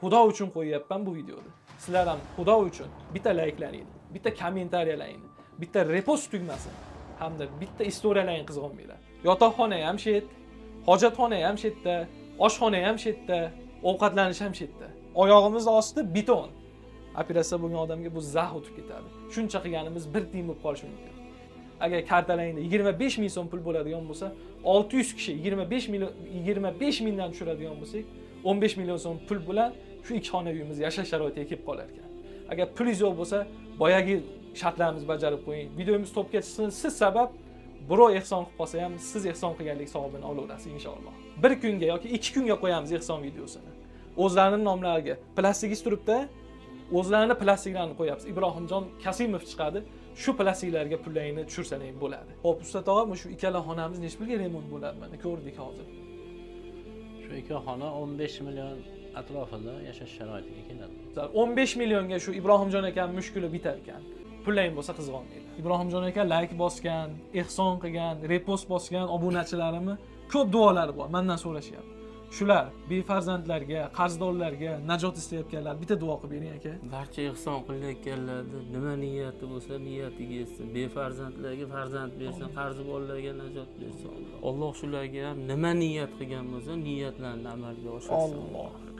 Xudo uchun qo'yyapman bu videoni. Sizlar ham Xudo uchun bitta layklaringni, bitta kommentariyalaringni, bitta repost tugmasi hamda bitta istoriyalaringni qizg'onmanglar. Yotoqxona ham shet, hojatxona ham shetda, oshxona ham shetda, ovqatlanish ham shetda. Oyog'imiz osti beton. Operatsiya bo'lgan odamga bu zax o'tib ketadi. Shuncha qilganimiz bir tiyin bo'lib qolishi mumkin. Agar kartalaringda 25 ming so'm pul bo'ladigan bo'lsa, 600 kishi 25 million, 25 mingdan tushiradigan bo'lsak, 15 million so'm pul bilan shu ikki xona uyimiz yashash sharoitiga kelib qolar ekan. Agar pulingiz yo'q bo'lsa, boyagi shartlarimizni bajarib qo'ying. Videomiz topga chiqsin, siz sabab birov ehson qilib qolsa ham, siz ehson qilganlik savobini olaverasiz inshaalloh. Bir kunga yoki 2 kunga qo'yamiz ehson videosini. O'zlarining nomlariga plastikingiz turibdi, o'zlarini plastiklarini qo'yapsiz. Ibrohimjon Kasimov chiqadi. Shu plastiklarga pullaringni tushirsalang bo'ladi. Xo'p, usta tog'a, shu ikkala xonamiz nechi pulga remont bo'ladi? Mana ko'rdik hozir. Shu ikki xona 15 million atrofida yashash sharoitiga keladi. 15 millionga shu Ibrohimjon aka mushkuli bitar ekan. Pullaring bo'lsa, qizg'onmanglar. Ibrohimjon aka layk bosgan, ehson qilgan, repost bosgan obunachilarimni ko'p duolari bor, mandan so'rashyapti. Shular befarzandlarga, qarzdorlarga najot istayotganlar, bitta duo qilib bering, aka. Barcha ehson qilayotganlarni nima niyati bo'lsa, niyatiga yetsin. Befarzandlarga farzand bersin, qarzi borlarga najot bersin. Alloh shularga ham nima niyat qilgan bo'lsa, niyatlarini amalga oshirsin. Alloh.